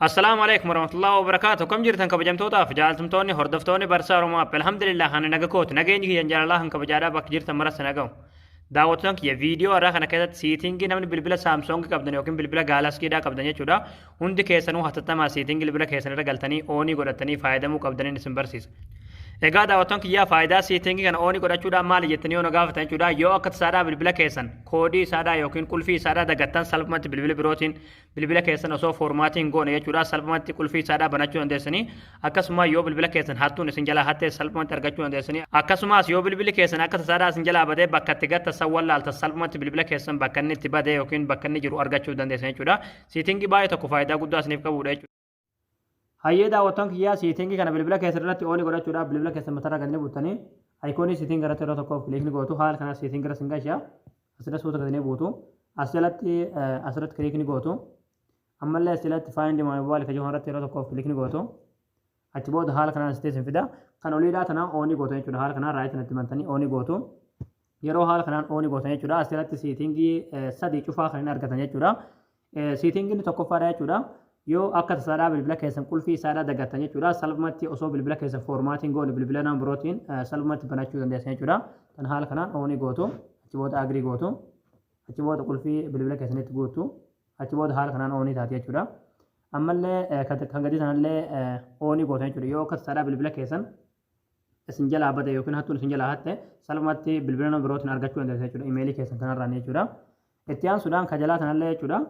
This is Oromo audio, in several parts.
Assalaamu alaikum warahmatullahi wabarakaatu. Kam jirtan kabajamtootaaf jaallatamtoonni hordoftoonni Barsaa Oromoo App? Alhamdulillah, ani naga kooti. Nageenyi kiyyan jaalalaa kan kabajaadhaa bakka jirtan maras nagahu. Daawwattoota kiyya, viidiyoo har'aa kana keessatti setting namni bilbila Samsung qabdan yookiin bilbila Galaxydhaa qabdan jechuudha. Hundi keessanuu hatattamaa setting bilbila keessan irra galtanii on godhatanii fayyadamuu qabdaniin isin barsiisa. Egaa daawwattoon kiyyaa, faayidaa setting kana on godhachuudhaan maali jettanii yoo na gaafatan jechuudha. Yoo akka tasaadhaa bilbila keessan koodii isaadhaa yookiin qulfii isaadhaa dagattan, salphumatti bilbila birootiin bilbila keessan osoo format hin goone jechuudha, salphumatti qulfii isaadhaa banachuu dandeessanii. Akkasuma yoo bilbila keessan hattuun isin jalaa hattee, salphumatti argachuu dandeessanii. Akkasumas yoo bilbilli keessan akka tasaadhaa isin jalaa badee bakka itti gatta wallaalta, salphumatti bilbila keessan bakka inni itti badee yookiin bakka inni jiru argachuu dandeessan jechuudha. Setting baay'ee tokko faayidaa guddaa isiniif qabudha jechuudha. Hayyee daawwattoon kiyyaa, setting kana bilbila keessan irratti on godhachuudhaaf bilbila keessan matarra gadi buutanii icon setting irratti yeroo tokkoof click ni gootu. Haala kana setting irra sin gashaa. Asirra suuta gadi buutu. As jalatti asirratti click ni gootu. Ammallee as jalatti "Find my mobile" kan jedhu irratti yeroo tokkoof click ni gootu. Achi booda haala kanaan asitti isin fida. Kan oliidhaa tanaa on gootu jechuudha. Haala kanaan right natti bantanii on gootu. Yeroo haala kanaan on gootan jechuudha, as jalatti setting sadii cufaa kan inni argatan jechuudha. Settingni tokkoffaadha jechuudha. Yoo akka tasaadhaa bilbila keessan qulfii isaadhaa dagattan jechuudha, salphumatti osoo bilbila keessan format hin goone bilbila nama birootiin salphumatti banachuu dandeessan jechuudha. Kan haala kanaan on gootu. Achi booda agree gootu. Achi booda qulfii bilbila keessanitti guutu. Achi booda haala kanaan on taati jechuudha. Ammallee kan gadi sanallee on gootan jechuudha. Yoo akka tasaadhaa bilbila keessan isin jalaa bade yookiin hattuun isin jalaa hatte, salphumatti bilbila nama birootiin argachuu dandeessan jechuudha. Imeelii keessan kanarraan jechuudha. Itti aansuudhaan kan jalaa sanallee jechuudha,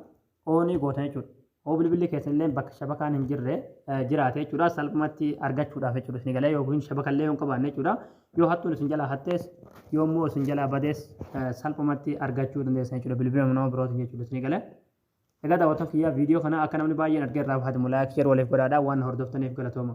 on gootan jechuudha. Hoo bilbilli keessan illee bakka shabakaan hin jirre jiraate jechuudha, salphumatti argachuudhaaf jechuudha isin galee, yookiin shabakallee yoo hin qabaanne jechuudha. Yoo hattuun isin jalaa hattees, yoo immoo isin jalaa badees, salphumatti argachuu dandeessan jechuudha bilbila nama birootiin jechuudha isin galee. Egaa daawwattoota kiyyaa, viidiyoo kana akka namni baay'een argee irraa fayyadamu like, share waliif godhaadhaa. Waan hordoftaniif galatooma.